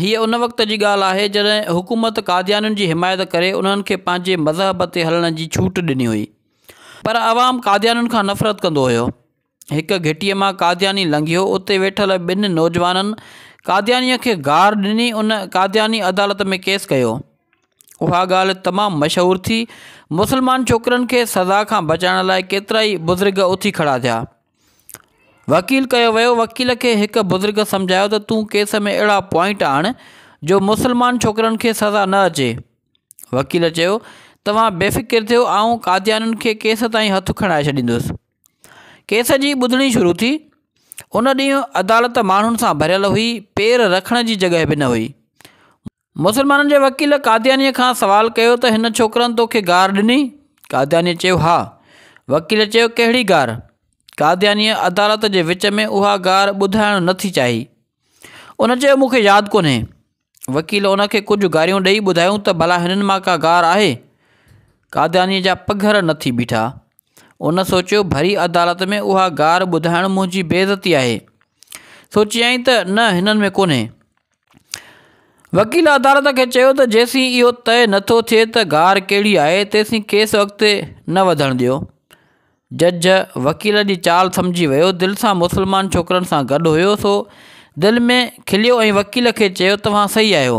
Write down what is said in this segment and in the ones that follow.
هيء ان وقت جي ڳالهه آهي، جڏهن حڪومت قاديانين جي حمايت ڪري انهن کي پنهنجي مذهب تي هلڻ جي ڇوٽ ڏني هئي. پر عوام قاديانين کان نفرت ڪندو هيو. هڪ گهٽيء مان قادياني لنگهيو، اتي ويٺل ٻن نوجوانن قاديانيء کي گار ڏني، ان قادياني عدالت ۾ ڪيس ڪيو. اها ڳالهه تمام مشهور ٿي. مسلمان ڇوڪرن کي سزا کان بچائڻ لاء ڪيترائي بزرگ اٿي کڙا ٿيا. وڪيل ڪيو ويو، وڪيل کي هڪ بزرگ سمجهايو ته تون ڪيس ۾ اهڙا پوائنٽ آڻ جو مسلمان ڇوڪرن کي سزا نه اچي. وڪيل چيو، توهان بي فڪر ٿيو آئون قاديانين کي ڪيس تائين هٿ کڻائي ڇڏيندس. ڪيس جي ٻڌڻي شروع ٿي. ان ڏينهن عدالت ماڻهن سان ڀريل هئي، پير رکڻ جي جڳهه به نه هئي. مسلمانن جي وڪيل قاديانيء کان سوال ڪيو ته هن ڇوڪرن توکي گار ڏني؟ قاديانيء چيو ها. وڪيل چيو ڪهڙي گار؟ قاديانيء عدالت جي وچ ۾ اها گار ٻڌائڻ نه ٿي چاهي. ان چيو مون کي ياد ڪونهي. وڪيل ان کي ڪجهه گاريون ڏئي ٻڌايون ته ڀلا هنن مان ڪا گار آهي؟ قاديانيء جا پگهر نه ٿي بيٺا. ان سوچيو ڀري عدالت ۾ اها گار ٻڌائڻ منهنجي بي عزتي آهي. سو چيائين ته نه هنن ۾ ڪونهي. وڪيل عدالت کي چيو ته جيسين اهو طئي نه ٿو ٿئي ته گار ڪهڙي آهي تيسين ڪيس اڳتي نه وڌڻ ڏيو. جج وڪيل جي چال سمجهي ويو، دل سان مسلمان ڇوڪرن سان گڏ هيو سو دل ۾ کليو ۽ وڪيل کي چيو توهان صحيح آهيو،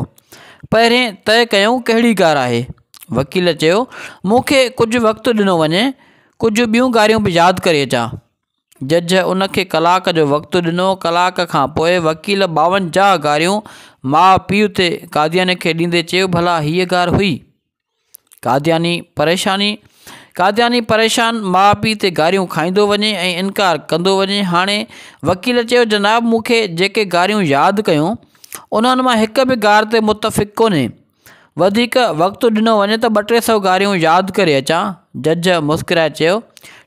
پهرين طئي ڪيون ڪهڙي گار آهي. وڪيل چيو مون کي ڪجهه وقت ڏنو وڃي، ڪجهه ٻيون گاريون به ياد ڪري اچان. جج ان کي ڪلاڪ جو وقت ڏنو. ڪلاڪ کان پوء وڪيل 52 گاريون ماء پيء تي قادياني کي ڏيندي چيو ڀلا هيء گار هئي؟ قادياني پريشاني قادياني پريشان ماء پيء تي گاريون کائيندو وڃي ۽ انڪار ڪندو وڃي. هاڻي وڪيل چيو جناب مون کي جيڪي گاريون ياد ڪيون انهن مان هڪ به گار تي متفق ڪونهي. وڌيڪ وقت ڏنو وڃي ته ٻه ٽي سئو گاريون ياد ڪري اچان. جج مسڪرائي چيو،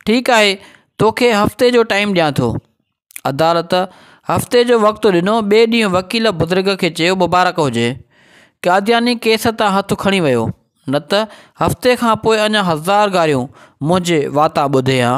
ٺيڪ آهي، توکي هفتي جو ٽائيم ڏيان ٿو. عدالت هفتي جو وقت ڏنو. ٻئي ڏينهن وڪيل بزرگ کي چيو، مبارڪ هجي. قادياني ڪيس تان هٿ کڻي ويو، نه ته هفتي کان پوء اڃا هزار گاريون منهنجي واتان ٻڌي ها.